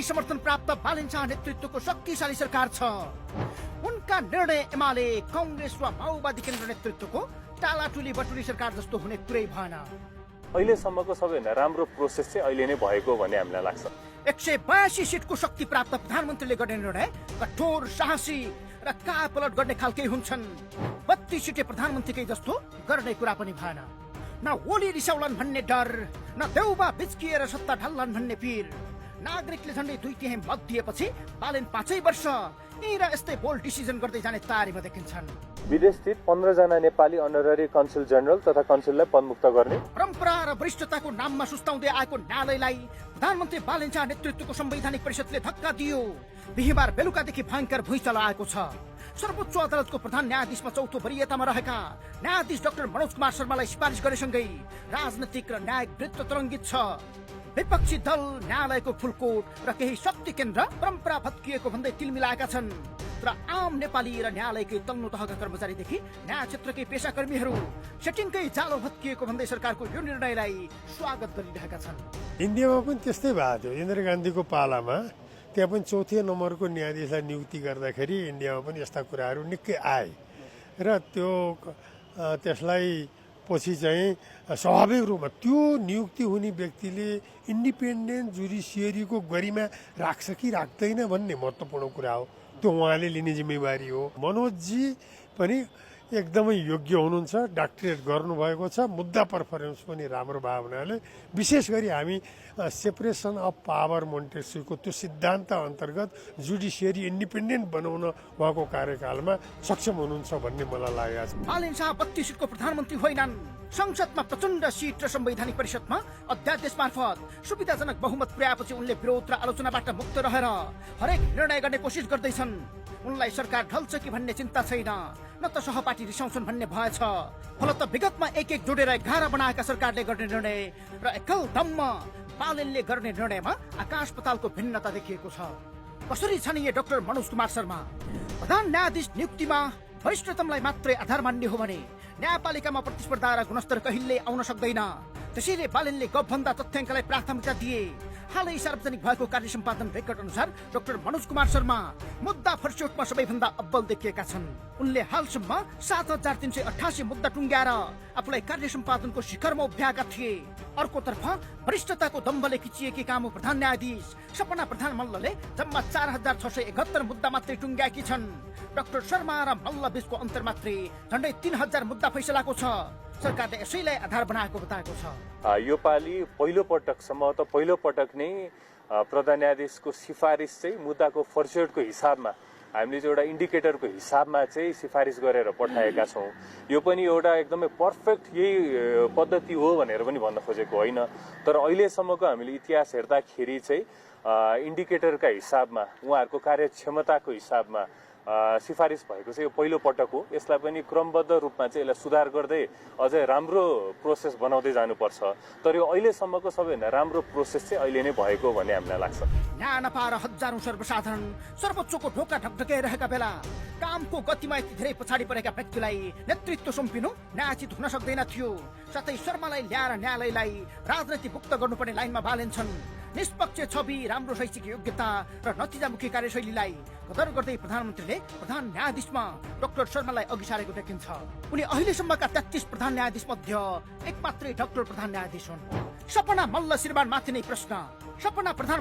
नै समर्थन प्राप्त बालेन शाह नेतृत्वको शक्तिशाली सरकार छ। उनका निर्णय एमाले, कांग्रेस वा माओवादी केन्द्र नेतृत्वको टालाटुली बटुली सरकार जस्तो हुने कुरै भएन। अहिलेसम्मको सबैभन्दा राम्रो प्रोसेस चाहिँ अहिले नै भएको भन्ने हामीलाई लाग्छ। 182 सिटको शक्ति प्राप्त प्रधानमन्त्रीले गर्ने निर्णय कठोर, साहसी र कायापलट गर्ने खालकै हुन्छन्। 32 सिटे प्रधानमन्त्रीकै जस्तो गर्ने कुरा पनि भएन। न ओली रिसाउलान् भन्ने डर, न देउबा बिच्किएर सत्ता ढल्लान् भन्ने पीर। नागरिकले झन्डै 2/3 मत दिएपछि बालेन 5 वर्ष यी र यस्तै बोल्ड डिसिजन गर्दै जाने तयारीमा देखिन्छन्। विदेशस्थित 15 जना नेपाली अनररी कन्सुल जनरल तथा कन्सुललाई पदमुक्त गर्ने परम्परा र वरिष्ठताको नाममा सुस्ताउँदै आएको न्यायालयलाई प्रधानमन्त्री बालेन शाह नेतृत्वको संवैधानिक परिषदले धक्का दियो। बिहीबार बेलुकादेखि भयंकर भुइँचालो आएको छ। सर्वोच्च अदालतको प्रधान न्यायाधीशमा चौथो वरियतामा रहेका न्यायाधीश डाक्टर मनोज कुमार शर्मालाई सिफारिस गरेसँगै राजनैतिक र न्यायिक वृत्त तरङ्गित छ। विपक्षी दल, न्यायालयको फुलकोट र केही शक्ति केन्द्र परम्परा भत्किएको भन्दै तिलमिलाएका छन्। र आम नेपाली र न्यायालयकै तल्लो तहका कर्मचारीदेखि न्याय क्षेत्रकै पेशाकर्मीहरू सेटिङकै जालो भत्किएको भन्दै सरकारको यो निर्णयलाई स्वागत गरिरहेका छन्। इन्डियामा पनि त्यस्तै भएको थियो। इन्दिरा गान्धीको पालामा त्यहाँ पनि चौथो नम्बरको न्यायाधीशलाई नियुक्ति गर्दाखेरि इन्डियामा पनि यस्ता कुराहरू निकै आए र त्यसलाई पछि चाहिँ स्वाभाविक रूपमा त्यो नियुक्ति हुने व्यक्तिले इन्डिपेन्डेन्ट जुडिसियरीको गरिमा राख्छ कि राख्दैन भन्ने महत्त्वपूर्ण कुरा हो। त्यो उहाँले लिने जिम्मेवारी हो। मनोजजी पनि एकदमै योग्य हुनुहुन्छ, डाक्टरेट गर्नुभएको छ, मुद्दा पर्फरेन्स पनि राम्रो भयो हुनाले विशेष गरी हामी सेपरेसन अफ पावर मोन्टेस्क्यूको त्यो सिद्धान्त अन्तर्गत जुडिसियरी इन्डिपेन्डेन्ट बनाउन उहाँको कार्यकालमा सक्षम हुनुहुन्छ भन्ने मलाई लागेको छ। बालेन शाह 32 सिटको प्रधानमन्त्री होइनन्। संसदमा प्रचण्ड सिट र संवैधानिक परिषदमा अध्यादेश मार्फत सुविधाजनक बहुमत पुर्याएपछि उनले विरोध र आलोचनाबाट मुक्त रहेर हरेक निर्णय गर्ने कोसिस गर्दैछन्। उनलाई सरकार ढल्छ कि भन्ने चिन्ता छैन, न त सहपाठी रिसाउँछन् भन्ने भय छ। फलत विगतमा एक जोडेर 11 बनाएका सरकारले गर्ने निर्णय र एकल दममा बालेनले गर्ने निर्णयमा आकाश पातालको भिन्नता देखिएको छ। कसरी छानिए डाक्टर मनोज कुमार शर्मा? प्रधान न्यायाधीश नियुक्तिमा वरिष्ठतमलाई मात्रै आधार मान्ने हो भने न्यायपालिकामा प्रतिस्पर्धा र गुणस्तर कहिल्यै आउन सक्दैन। त्यसैले बालेनले गफभन्दा तथ्याङ्कलाई प्राथमिकता दिए। हालै सार्वजनिक भएको कार्य सम्पादन रेकर्ड अनुसार डाक्टर मनोज कुमार शर्मा मुद्दा फर्स्योटमा सबैभन्दा अब्बल देखिएका छन्। उनले हालसम्म 7388 मुद्दा टुङ्ग्याएर आफूलाई कार्य सम्पादनको शिखरमा उभ्याएका थिए। अर्कोतर्फ वरिष्ठताको दम्भले खिचिएकी कामु प्रधान न्यायाधीश सपना प्रधान मल्लले जम्मा 4671 मुद्दा मात्रै टुङ्ग्याएकी छन्। डाक्टर शर्मा र मल्ल बीचको अन्तर मात्रै झन्डै 3000 मुद्दा फैसलाको छ। सरकारले यसैलाई आधार बनाएको बताएको छ। यो पालि पहिलो पटक नै प्रधान न्यायाधीशको सिफारिस चाहिँ मुद्दाको फर्स्योटको हिसाबमा हामीले चाहिँ एउटा इन्डिकेटरको हिसाबमा चाहिँ सिफारिस गरेर पठाएका छौँ। यो पनि एउटा एकदमै पर्फेक्ट यही पद्धति हो भनेर पनि भन्न खोजेको होइन, तर अहिलेसम्मको हामीले इतिहास हेर्दाखेरि चाहिँ इन्डिकेटरका हिसाबमा उहाँहरूको कार्यक्षमताको हिसाबमा सिफारिस भएको चाहिँ यो पहिलो पटक हो। यसलाई पनि क्रमबद्ध रूपमा चाहिँ यसलाई सुधार गर्दै अझै राम्रो प्रोसेस बनाउँदै जानुपर्छ। तर यो अहिलेसम्मको सबैभन्दा राम्रो प्रोसेस चाहिँ अहिले नै भएको भन्ने हामीलाई लाग्छ। न्याय नपाएर हजारौं सर्वसाधारण सर्वोच्चको ढोका ढकढकाइरहेका बेला कामको गतिमा यति धेरै पछाडि परेका व्यक्तिलाई नेतृत्व सुम्पिनु न्यायोचित हुन सक्दैन थियो। साथै शर्मालाई ल्याएर न्यायालयलाई राजनीति मुक्त गर्नुपर्ने लाइनमा बालेन्छन्। निष्पक्ष छवि, राम्रो शैक्षिक योग्यता र नतिजामुखी कार्यशैलीलाई कदर गर्दै प्रधानमन्त्रीले प्रधान न्यायाधीशमा डाक्टर शर्मालाई अघि सारेको देखिन्छ। उनी अहिलेसम्मका 33 प्रधान न्यायाधीश मध्ये एक मात्रै डाक्टर प्रधान न्यायाधीश हुन्। सपना मल्ल श्रीमान माथि नै प्रश्न। सपना प्रधान